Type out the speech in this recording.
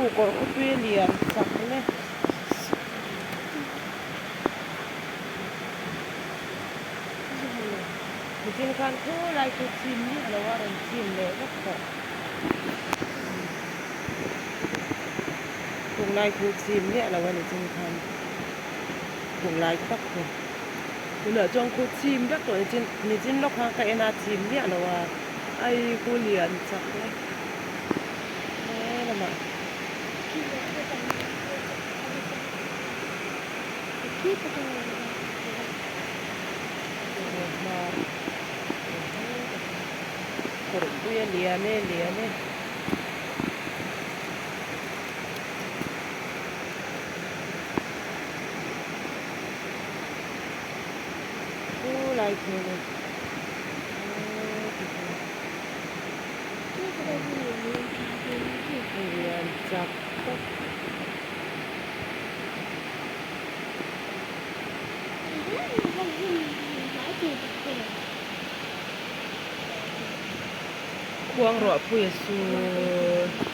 Khu kawr khawpui a lian chak le. Nichin khan khu lai khu chim miah lo a rawn chim leh vek tawh. Khung lai khu chim miah lo a nichin khan khung lai tak khu. Tunah chuan khu chim vek tawh nichin nichin lawk khan ka en a chim miah lo a ai khu lian chak le he lamah. Kawrpui a lian e lian e. Chu lai khu ni lian chak tak. Khuang ruah pui a sur.